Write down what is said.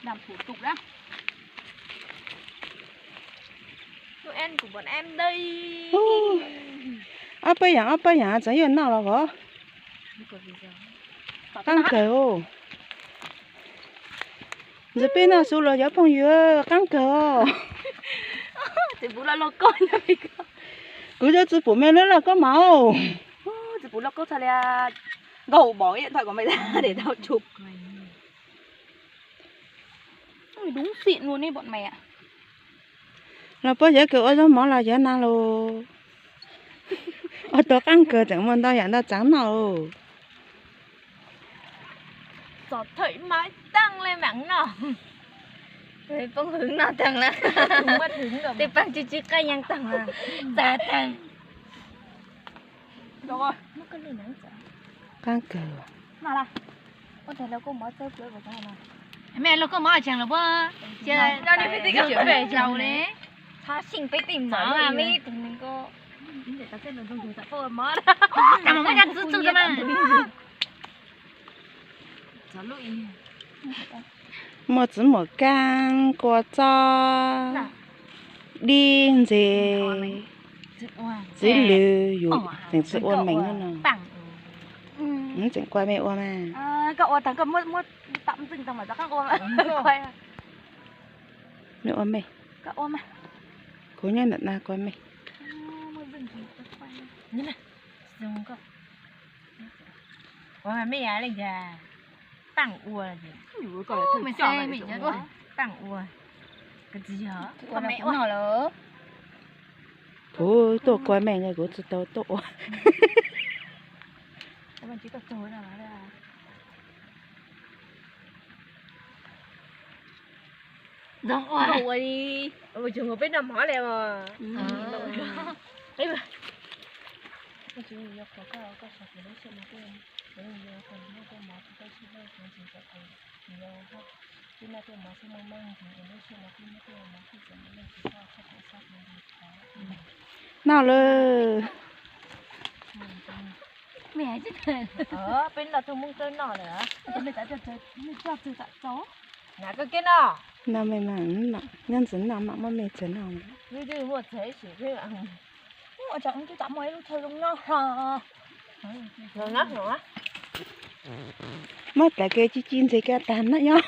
Làm thủ tục đã. Tụi em của bọn em đây. Ob peb yaam, ob peb yaam txawm yuav noj los os. Qaab kawg os. Ntawm peb noj su los cov phooj ywg, qaab kawg os. Kuv cov txiv pum me lawv laj koob mas. Los puab cov kws ua zaub mov los cov na los. Ua tau qaab kawg tseem muaj ntau yaam ntau tsaav noj. Poob hwv noj taag na. Tej paag tsw tsw qaib nyaag taag na. Txav taag. Qaab kawg. Mej lauj koob mov tseem los puab, cia, peb tim mov, mej ib tug neeg ko. Cas mas muaj cov txwv txug rua mas. Muaj txiv muam kaab, kua txob, dib ntxeg, txiv lws, yus tseem tsi ua meem no. Tseem kua mej ua mas. Mej ua mej. Kuv nyob ntawm na kua mej. Ua mej ua leej twg? Paaj ua, paaj ua, kuv tsis yog, kuv noj lawm. Kuv tuaj kua mej, kuv tsis tau tuaj ua. Ua li, ua tsuag nkaus peb noj mov li os. Noj lawm. Peb noj tug Moob Tawb noj lawm. Koj kiag noj. Noj mej mas, nyob ntxiv noj mam muab mej txhais noj. Muab tas kev ci ci ntxeg kiag tag noj nyob.